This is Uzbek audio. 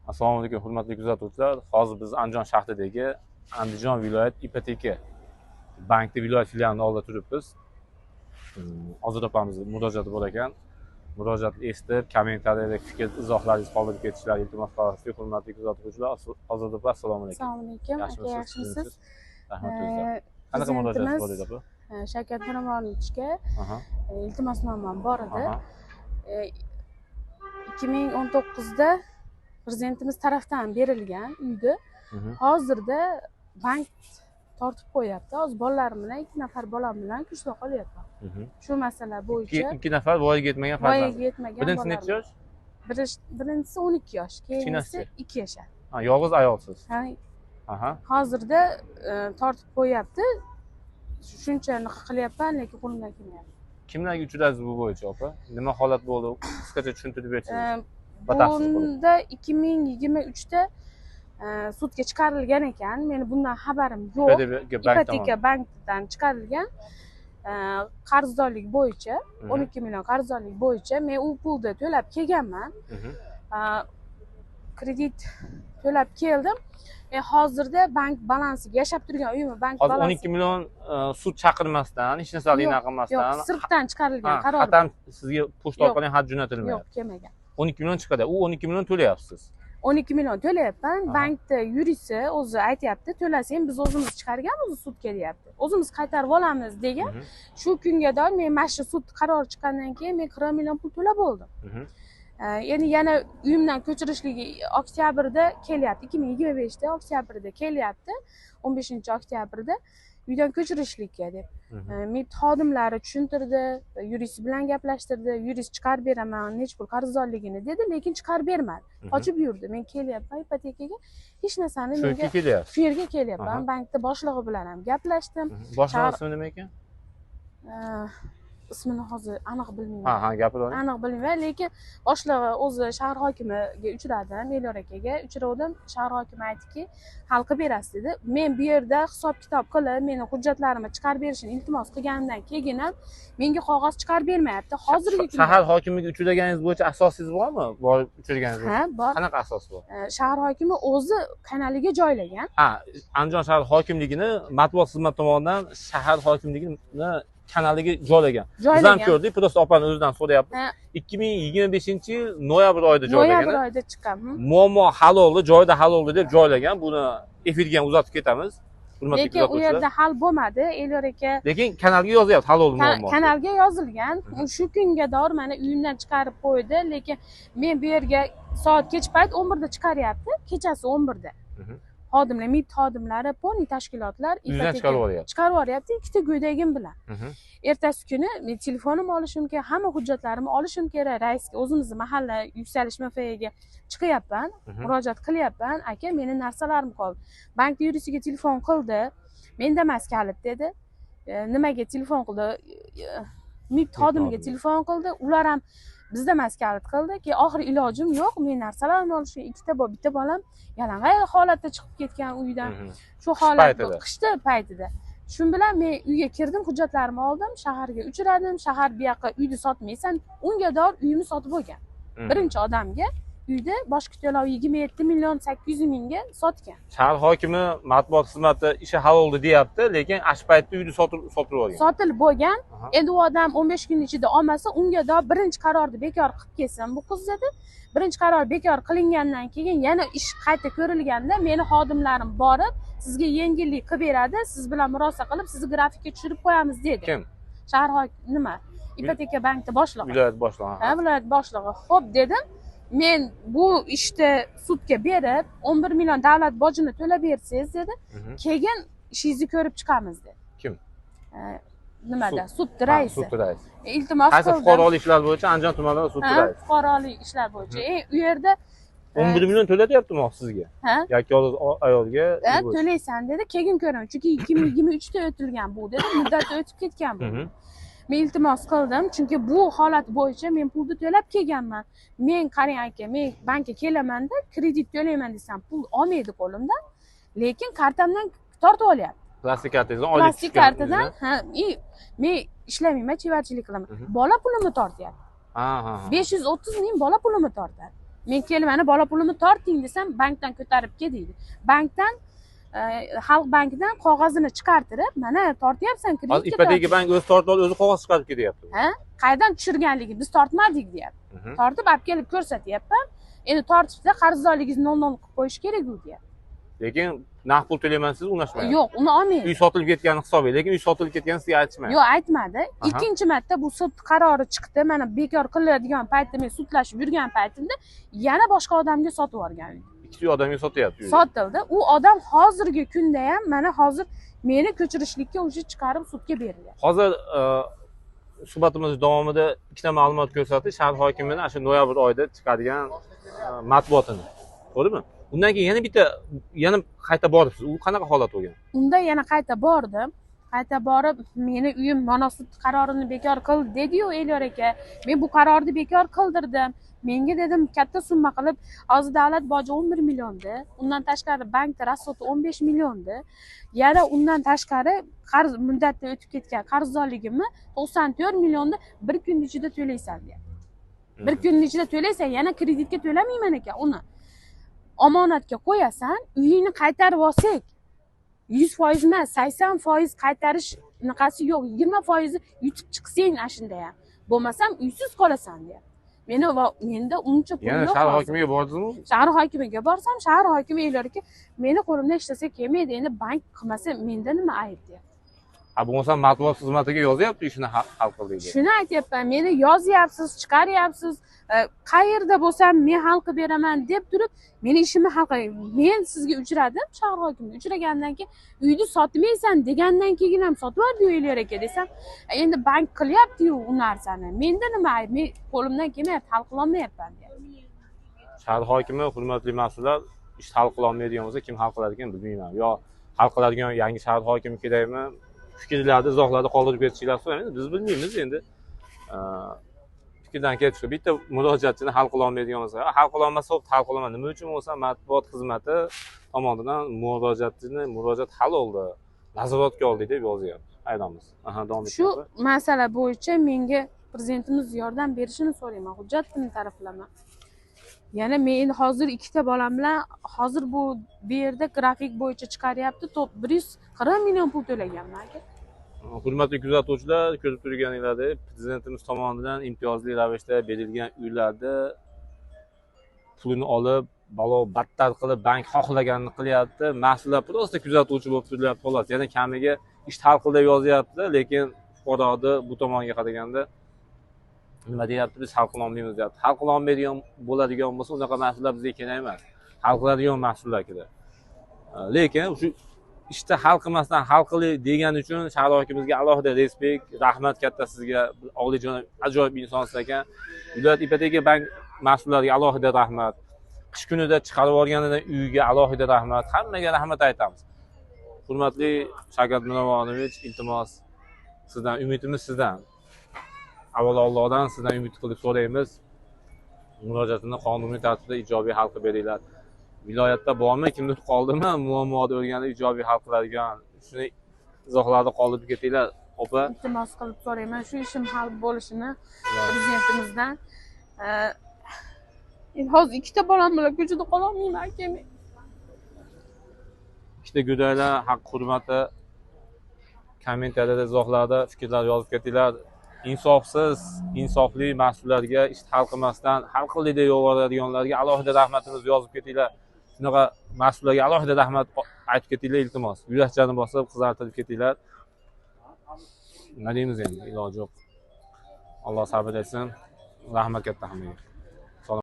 Assalomu alaykum, hurmatli kuzatuvchilar. Hozir biz Andijon shahridagi Andijon viloyat ipoteka bankni viloyat filialini oldida turibmiz. Ozoda opamizni murojaati bor ekan. Murojaatni eshitib, kommentariyada fikr, izohlaringizni qoldirib ketishlarini iltimos qilamiz. Hurmatli kuzatuvchilar, Ozoda opa, assalomu alaykum. Assalomu alaykum aka, Yaxshimisiz? yaxshimisiz? Rahmat o'zizlar. Qanaqa murojaat bor edi, opa? Shavkat Miromonovichga iltimosnomam bor edi. 2019da prezidentimiz tarafdan berilgan uyni hozirda bank tortib qo'yapti. Hozir bolalarim bilan, ikki nafar bolam bilan ko'chada qolyapman. Shu masala bo'yicha. Ikki nafar voyaga yetmagan voyaga farzand. yetmagan Birinchisi bolalarim. necha yosh? Birinchisi 12 yosh, keyingisi Kichkinasi? 2 yashar. Ha, yolg'iz ayolsiz. Ha, hozirda tortib qo'yapti. Shuncha anaqa qilyapman, lekin qo'limdan kelmayapti. Kimlarga uchradingiz bu bo'yicha, opa? Nima holat bo'ldi? Qisqacha tushuntirib bersangiz. Batafsil qilib. Bunda 2023da sudga chiqarilgan ekan. Meni bundan xabarim yo'q. Ipoteka bank Ipoteka bankdan chiqarilgan qarzdorlik bo'yicha, 12 million qarzdorlik bo'yicha men u pulni to'lab kelganman. Kredit to'lab keldim. Hozirda bank balansiga, yashab turgan uyimni bank Hozir balansi 12 million sud chaqirmasdan, hech narsa Yo'q, qilmasdan, sirtdan chiqarilgan qaror. Xat ham sizga pochta Yo'q. orqali xat jo'natilmayapti. Yo'q, kelmagan. 12 million chiqadi. U 12 million to'layapsiz. 12 million to'layapman. Bankda yuristi o'zi aytyapti, to'lasang biz o'zimiz chiqarganmiz sudga deyapti. O'zimiz qaytarib olamiz degan. Shu kunga doir men mana shu sud qarori chiqqandan keyin men 40 million pul to'lab bo'ldim. Endi yana uyimdan ko'chirishligi oktyabrda kelyapti. 2025da oktyabrda kelyapti. 15 oktyabrda uydan ko'chirishlikka deb. MIB xodimlari tushuntirdi, yurist bilan gaplashtirdi. Yurist chiqarib beraman, necha pul qarzdorligini dedi, lekin chiqarib bermadi. Qochib yurdi. Men kelyapman ipotekaga, hech narsani Shu menga yerga kelyapsiz. Shu yerga kelyapman. Bankda boshlig'i bilan ham gaplashdim. Boshlig'i ismi nima ekan? Ismini hozir aniq bilmayman. Ha, gapira oling. Aniq bilmayman, lekin boshlig'i o'zi shahar hokimiga uchradim, Elyor akaga uchradim. Shahar hokimi aytdiki, hal qilib berasiz dedi. Men bu yerda hisob kitob qilib, meni hujjatlarimni chiqarib berishini iltimos qilganimdan keyin ham menga qog'oz chiqarib bermayapti. Hozirgi kunda Shahar hokimiga uchraganingiz bo'yicha asosingiz bormi? Borib uchraganingiz Ha, bor. Qanaqa asos bor? Shahar hokimi o'zi kanaliga joylagan. Ha, Andijon shahar hokimligini matbuot xizmati tomonidan shahar hokimligini kanaliga joylagan. Biz ham Joylagan. ko'rdik, просто opani o'zidan so'rayapmiz. 2025-yil noyabr oyida joylagan. Noyabr oyida chiqqan. Muammo hal bo'ldi, joyida hal bo'ldi deb joylagan. Buni efirga ham uzatib ketamiz. Hurmatli Lekin u kuzatuvchilar. yerda hal bo'lmadi. Elyor aka Lekin kanalga yozyapti, hal bo'ldi muammo. Kanalga yozilgan. Shu kunga doir meni uyimdan chiqarib qo'ydi, lekin men bu yerga soat kech payt 11da chiqaryapti, kechasi 11da. Xodimlar, MIB xodimlari, полный tashkilotlar Uydan ipoteka chiqarib yuboryapti. Chiqarib yuboryapti ikkita go'dagim bilan. Ertasi kuni men telefonimni olishim kerak, hamma hujjatlarimni olishim kerak. Raisga, o'zimizni mahalla Yuksalish MFga chiqyapman, murojaat qilyapman. Aka, meni narsalarim qoldi. Bankda yuristiga telefon qildi. Menda emas kalit dedi. Nimaga telefon qildi? MIB xodimiga xodimiga. telefon qildi. Ular ham bizda emas kalit qildi. Keyin oxiri ilojim yo'q, men narsalarimni olishim, ikkita bitta bolam yalang'oyoq holatda chiqib ketgan uydan. Shu Qish holat paytida. Qishda paytida. Shu bilan men uyga kirdim, hujjatlarimni oldim, shaharga uchradim. Shahar bu yoqqa uyni sotmaysan. Unga doir uyimni sotib bo'lgan. Birinchi odamga uyda boshqa to'lov 27 million 800 mingga sotgan. Shahar hokimi matbuot xizmati ishi hal bo'ldi deyapti, lekin shu paytda uyni sotilib olgan. Sotilib bo'lgan. Endi u odam 15 kun ichida olmasa, unga doir birinchi qarorni bekor qilib kelsin bu qiz dedi. Birinchi qaror bekor qilingandan keyin yana ish qayta ko'rilganda meni xodimlarim borib sizga yengillik qilib beradi, siz bilan murosa qilib sizni grafikka tushirib qo'yamiz dedi. Kim? Shahar hokim nima? Ipoteka bankda boshlig'i. Viloyat boshlig'i. Ha, viloyat boshlig'i. Xo'p dedim. Men bu ishni sudga berib 11 million davlat bojini to'lab bersangiz dedi. Keyin ishingizni ko'rib chiqamiz dedi. Kim? Nimada? Sud. Sud Ha, raisi. sud raisi. Iltimos Qaysi qildim. fuqarolik ishlar bo'yicha Andijon tumanida sud Ha, raisi. fuqarolik ishlar bo'yicha. U yerda 11 million to'latyaptimi sizga? Ha? Yoki yolg'iz ayolga? Ha, to'laysan dedi, keyin ko'raman. Chunki 2023da o'tilgan bu dedi, muddati o'tib ketgan bu. Men iltimos qildim, chunki bu holat bo'yicha men pulni to'lab kelganman. Men qarang aka, men bankka kelamanda kredit to'layman desam, pul olmaydi qo'limdan, lekin kartamdan tortib olyapti. Plastik kartangizdan oylik Plastik tushgan kartadan, ha, men ishlamayman, chevarchilik qilaman. Bola pulimni tortyapti. Ha, ha, ha. 530 ming bola pulimni tortadi. Men kelib mana bola pulimni torting desam, bankdan ko'tarib kel deydi. Bankdan Xalq bankidan qog'ozini chiqartirib, mana tortyapsan Hozir kreditga. Ipoteka bank o'zi tortib olib, o'zi qog'oz chiqarib ketyapti. Ha? Qayerdan tushirganligi biz tortmadik deyapti. Tortib olib kelib ko'rsatyapman. Endi tortibdi, qarzdorligingizni 0,0 qilib qo'yish kerak u deyapti. Lekin naqd pul to'layman siz unashmayapti. Yo'q, uni olmaydi. Uy sotilib ketgani hisobi, lekin uy sotilib ketganini sizga aytishmayapti. Yo'q, aytmadi. Ikkinchi marta bu sud qarori chiqdi. Mana bekor qilinadigan paytda men sudlashib yurgan paytimda yana boshqa odamga sotib yuborgan uyni. Ikkita odamga sotyapti uyni. Sotildi. U odam hozirgi kunda ham mana hozir meni ko'chirishlikka уже chiqarib sudga berilgan. Hozir suhbatimiz davomida ikkita ma'lumot ko'rsatdi. Shahar hokimini ana shu noyabr oyida chiqargan matbuotini. To'g'rimi? Undan keyin yana bitta yana qayta boribsiz. U qanaqa holat bo'lgan? Unda yana qayta bordim. Qayta borib, meni uyim mana sud qarorini bekor qil dedi-yu Elyor aka. Men bu qarorni bekor qildirdim. Menga dedim katta summa qilib, hozir davlat boji 11 millionda, undan tashqari bankda расход 15 millionda. Yana undan tashqari qarz muddati o'tib ketgan qarzdorligimni 94 millionda bir kun ichida to'laysan deyapti. Bir kun ichida to'laysan, yana kreditga to'lamayman ekan uni. Omonatga qo'yasan, uyingni qaytarib olsak 100% emas, 80% qaytarish unaqasi yo'q, 20% yutib chiqsang ana shunda ham. Bo'lmasam uysiz qolasan deyapti. Meni menda uncha pul Yana yo'q. shahar hozir. hokimiga bordingizmi? Shahar hokimiga borsam, shahar hokimi Elyor aka, meni qo'limda hech narsa kelmaydi, endi bank qilmasa menda nima ayb deyapti. Ha, bo'lmasam matbuot xizmatiga yozyapti ishini hal qildik deb. Shuni aytyapman, meni yozyapsiz, chiqaryapsiz, qayerda bo'lsam men hal qilib beraman deb turib, meni ishimni hal qiling. Men sizga uchradim, shahar hokimiga uchragandan keyin uyni sotmaysan degandan keyin ham sotib yubordi-yu Elyor aka desam, endi bank qilyapti-yu u narsani. Menda nima ayb? Men qo'limdan kelmayapti, hal qilolmayapman deyapti. Shahar hokimi, hurmatli mas'ullar, ish hal qila olmaydigan bo'lsa, kim hal qiladi ekan bilmayman. Yo hal qiladigan yangi shahar hokimi kerakmi? Fikrlarni, izohlarni qoldirib ketishinglar so'raymiz. Biz bilmaymiz endi. Fikrdan kelib chiqib bitta murojaatchini hal qila olmaydigan bo'lsa, hal qila olmasa, hal qilaman. Nima uchun bo'lsa matbuot xizmati tomonidan murojaatchini murojaat hal oldi, nazoratga oldik deb yozyapti. Aytamiz. Aha, davom Shu etyapti. masala bo'yicha menga prezidentimiz yordam berishini so'rayman, hujjat bilan taraflama. Yana men endi hozir ikkita bolam bilan hozir bu yerda grafik bo'yicha chiqaryapti, top 140 million pul to'laganman aka. Hurmatli kuzatuvchilar, ko'rib turganinglardek, prezidentimiz tomonidan imtiyozli ravishda berilgan uylarda pulini olib, balo battar qilib, bank xohlaganini qilyapti. Mas'ullar просто kuzatuvchi bo'lib turyapti xolos. Yana kamiga ish hal qil deb yozyapti, lekin fuqaroni bu tomonga qaraganda nima deyapti, biz hal qila olmaymiz deyapti. Hal qila olmaydigan bo'ladigan bo'lsa, unaqa mas'ullar bizga kerak emas. Hal qiladigan mas'ullar kerak. Lekin shu ishni hal qilmasdan hal qiling degani uchun shahar hokimimizga alohida respekt, rahmat katta sizga, oliyjanob ajoyib insonsiz ekan. Viloyat ipoteka bank mas'ullariga alohida rahmat. Qish kunida chiqarib yuborganidan uyiga alohida rahmat. Hammaga rahmat aytamiz. Hurmatli Shavkat Miromonovich, iltimos sizdan, umidimiz sizdan. Avvalo Allohdan sizdan umid qilib so'raymiz. Murojaatini qonuniy tartibda ijobiy hal qilib beringlar. Viloyatda bormi, kimdir qoldimi, muammoni o'rganib ijobiy hal qiladigan. Shuni izohlarda qoldirib ketinglar, opa. Iltimos qilib so'rayman, shu ishim hal bo'lishini prezidentimizdan. Endi hozir ikkita bolam bilan ko'chada qololmayman aka men. Ikkita go'daylar haq hurmati kommentariyada, izohlarda fikrlar yozib ketinglar. Insofsiz, insofli mas'ullarga ish hal qilmasdan hal qildik deb yuboradiganlarga alohida rahmatimizni yozib ketinglar. Shunaqa mas'ullarga alohida rahmat aytib ketinglar, iltimos. Yurakchani bosib, qizartirib ketinglar. Nima deymiz endi, iloji yo'q. Alloh sabr etsin. Rahmat katta hammaga.